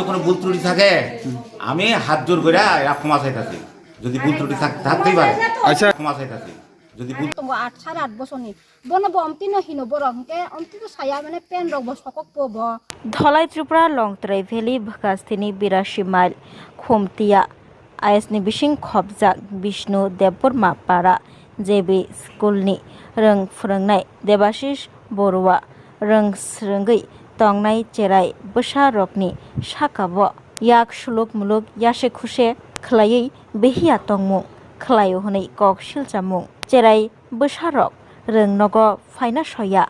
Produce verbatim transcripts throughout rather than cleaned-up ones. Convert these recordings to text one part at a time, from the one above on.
কোনো ভুল ত্রুটি থাকে, আমি হাত জোর করে এরা ক্ষমা চাইতাছি। যদি ভুল ত্রুটি থাক-, থাকতেই পারে, আচ্ছা। ক্ষমা চাইতাছি। যদি ভুল tongo at, sare at bosorni. Bono bo omtino hino borok, hwnkhe omtino saya, mane, pen rok bo sokok po bo. Dholai Tripura Longtrai Valley bwkhastini birashi mile Khumtia I S ni bising khopjak Bishnu Debbarma para J B school ni rwng phwrwngnai Debashish Borua rwng swrwngwi tongnai cherai bwsa rokni saka bo yak suluk muluk yase khuse khwlaiwi behiya tongmung khwlaio hwnwi kok silchamung. Cherai bwsarok rwng nogo phaina soya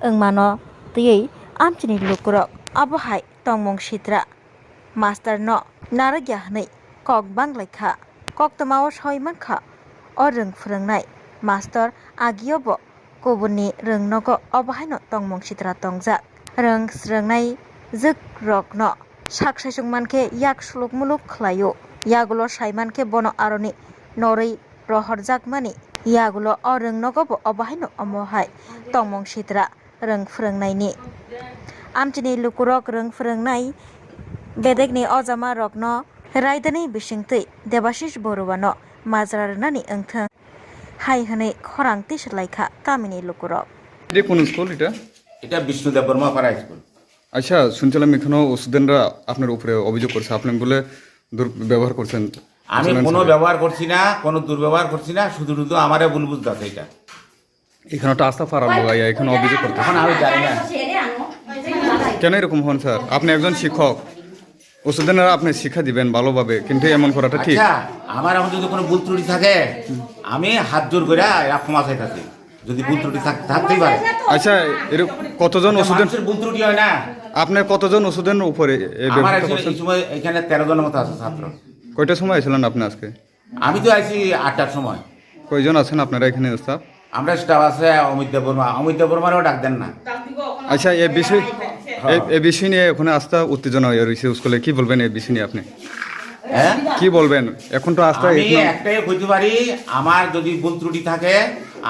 wngmano twiwi amchini lukurok abo hai tongmung sitra master no narwkya hwnwi kok banglaikha. Koktwmao sawi mankha, o rwng phwrwngnai master agio bo kubunni rwng nogo obo haino tongmung sitra tongjak. Rwng swrwngnai jwk rokno sak saichung mankhe yak suluk muluk khwlaio. Yagulo sai mankhe bono aroni norwi rohorjakmani yagulo o rwng nogo bo obo haino omo hai tongmung sitra rwng phwrwngnaini. Amchini lukurok rwng phwrwngnai bedekni ojama rokno raidani bisingtwi Debashish Boruano majra rwnani wngthwng hai hwnwi khorang tisirlaikha kamini lukurok. এটা কোন স্কুল এটা? এটা বিষ্ণু দেববর্মা পাড়া স্কুল। আচ্ছা, শুনছিলাম এখানেও স্টুডেন্টরা আপনার উপরে অভিযোগ করছে, আপনি বলে দুর্ব্যবহার করছেন। আমি কোনো ব্যবহার করছি না, কোনো দুর্ব্যবহার করছি না, শুধু শুধু আমারে ভুল বুঝতেছে এটা। এখানে একটা আস্থা ফারা লাগাইয়া এখানে অভিযোগ করতে। এখন আমি জানি না। কেন এরকম হন স্যার? আপনি একজন শিক্ষক, স্টুডেন্টরা আপনি শিক্ষা দিবেন ভালোভাবে, কিন্তু এমন করাটা ঠিক? আচ্ছা, আমার এখন যদি কোনো ভুল ত্রুটি থাকে, আমি হাত জোর করে এরা ক্ষমা চাইতাছি। যদি ভুল ত্রুটি থাক-, থাকতেই পারে। আচ্ছা, এর কতজন এটা স্টুডেন্ট? মানুষের ভুল ত্রুটি হয় না। আপনার কতজন স্টুডেন্ট উপরে এই আমার ব্যবস্থা এখানে, করছেন? এই সময় এখানে তেরো জনের মতো আছে ছাত্র। কয়টার সময় আইছিলেন আপনি আজকে? আমি তো আইছি আটটার সময়। কয়জন আছেন আপনারা এখানে স্টাফ? আমরা স্টাফ আছে অমিত দেববর্মা, অমিত দেববর্মারও ডাক দেন না। আচ্ছা, এই বিষয়, এই, এই বিষয় নিয়ে এখন আস্থা উত্তেজনা হয়ে রয়েছে স্কুলে, কি বলবেন এই বিষয় নিয়ে আপনি? হ্যাঁ? কি বলবেন? এখন তো আস্থা আমি এখনো একটাই কইতে পারি, আমার যদি ভুল ত্রুটি থাকে,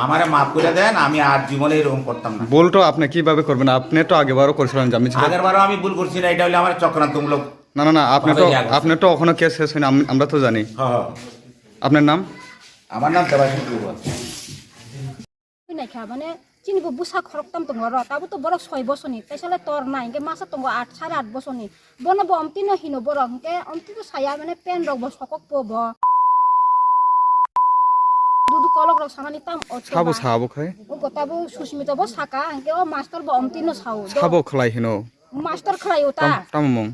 আমারে মাফ করে দেন, আমি আর জীবনে এরকম করতাম না। ভুল তো আপনি কিভাবে করবেন? আপনি তো আগেবারও করেছিলেন জামিন ছিল। আগেরবারও আমি ভুল করছি না, এটা হলো আমার চক্রান্তমূলক। না, না, না, আপনি তো, ভাবে ইয়া করছে। আপনি তো ওখানে কেস শেষ হয়নি, আম-, আমরা তো জানি। হ্যাঁ, হ্যাঁ। আপনার নাম? আমার নাম দেবাশিস Barua. Naikha, mane, chini bo bwsa khorok tam tongo oro, tabuk to borok soi bosorni, teisa le tor nai, hwnkhe masa tongo at, sare at bosorni. Bono bo omtino hino borok, hwnkhe omtino saya, mane, pen rok bo sokok po bo. Dudu kolok rok sanani tam o. Sabo sabo khai? O gotabo Susmita bo saka, hwnkhe o master bo omtino sao. Sabo khlai hino? Master khlai o ta. Tam-, tamo mung?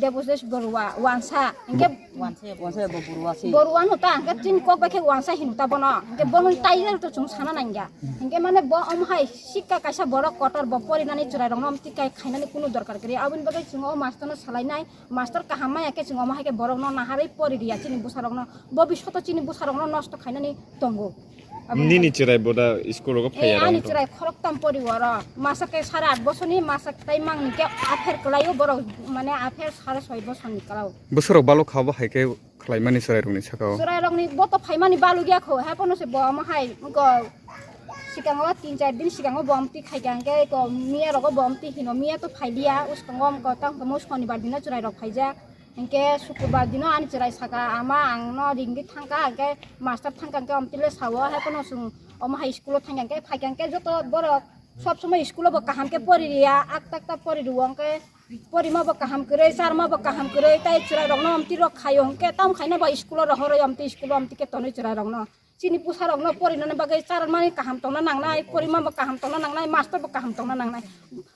Debashish Borua, wansa. Hingke wansa, wansa bo Borua se. Borua no ta, hingke chini kok bai khe wansa hino ta bono. Hingke bono title to chwng sana nangya. Hingke mane bo omo hai sikka kaisa borok kotor bo porinani chwrai rokno amtwi kai khainani kunu dorkar kwrwi. Aboni bagwi chwng o master no salai nai, master kaham maya khe chwng omo hai khe borok no naharwi pori riya chini bwsa rokno. Bobishoto chini bwsa rokno nosto khainani tongo. Nini chwrai boda school rogo phai. Eh, aro ani chwrai khoroktham pori oro. Masa khe sare at bosorni, masa tai mangni khe affair kwlaio borok, mane affair sare soi bosorni kwlao. Bwsarok balok kha bo hai khe khlaimani chwrairokni sakao. Chwrairokni bo to phaimani balugya kho, he pono se bo omo hai wngkha. Sikango tin char din sikango bo amtwi khaikha, hingkhe ko miya rogo bo amtwi hino, miya to phailiya, uskango amko tang tamo sonibar dino chwrairok phaijak. Hingke sukurbar dino ani chwrai saka, "Ama, ang no ringwi thangkha," hingke master thangkha hingke omtwi le sao, "Hai pono chwng omo hai school o thangya," hingke phaikha hingke joto borok sob somoi school o bo kaham khe pori riya, akta akta pori rwo hingke porima bo kaham kwrwi, charma bo kaham kwrwi, tai chwrai rokno omtwi rok khaio hingke tam khaina bo school o rohorwi omtwi school o omtwi khe tonwi chwrai rokno. Chini bwsarokno porinani bagwi charmani kaham tongna nangnai, porima bo kaham tongna nangnai, master bo kaham tongna nangnai,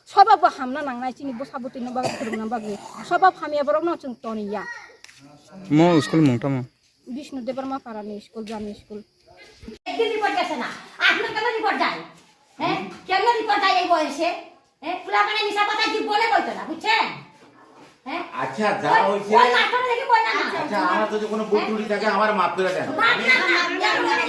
soba bo hamna nangnai, chini bwsa bwtwino bagwi phwrwngna bagwi. Soba hamya borokno chwng toniya. Mo school mung tamo? Bishnu Debbarma Parani school, jani school. একদিন রিপোর্ট গেছে না, আপনার কেন রিপোর্ট যায়? হ্যাঁ, কেন রিপোর্ট যায় এই বয়সে? হ্যাঁ, পোলাপানে মিছা কথা জীবনে বলতো না, বুঝছেন? হ্যাঁ? আচ্ছা, যা ওই, হয়েছে, ওই মাস্টার দেখে বললাম না। আচ্ছা, আমার যদি কোনো ভুল ত্রুটি থাকে, আমার মাফ করে দেন। মাফ না, না, না, না, না।